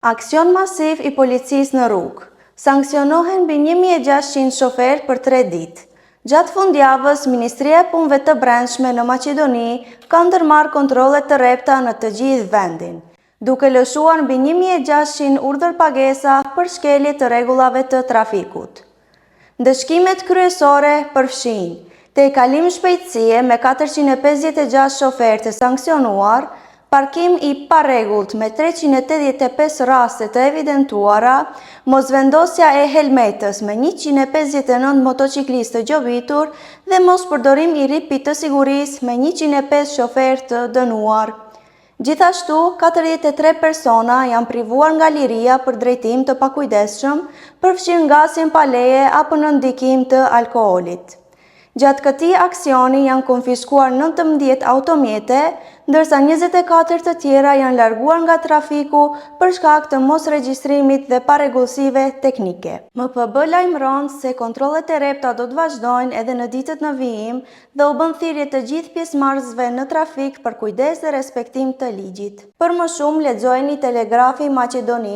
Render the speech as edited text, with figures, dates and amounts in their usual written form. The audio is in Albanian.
Aksion masiv i policisë në rrugë. Sanksionohen mbi 1600 shoferë për tre ditë. Gjatë fundjavës, Ministria e Punëve të Brendshme në Maqedoni ka ndërmarrë kontrolle të rrepta në të gjithë vendin, duke lëshuar mbi 1600 urdhërpagesa për shkelje të rregullave të trafikut. Ndëshkimet kryesore përfshijnë tejkalim shpejtësie me 456 shoferë të sanksionuar, parkim i parregullt me 385 raste të evidentuara, mosvendosja e helmetës me 159 motociklistë të gjobitur dhe mospërdorim i rripit të sigurisë me 105 shoferë të dënuar. Gjithashtu, 43 persona janë privuar nga liria për drejtim të pakujdesshëm, përfshirë ngasjen pa leje apo në ndikim të alkoolit. Gjatë këtij aksioni janë konfiskuar 19 automjete, ndërsa 24 të tjera janë larguar nga trafiku për shkak të mosregjistrimit dhe parregullsive teknike. MPB lajmëron se kontrollet e rrepta do të vazhdojnë edhe në ditët në vijim dhe u bën thirrje të gjithë pjesëmarrësve në trafik për kujdes dhe respektim të ligjit. Për më shumë lexojeni Telegrafi Maqedoni.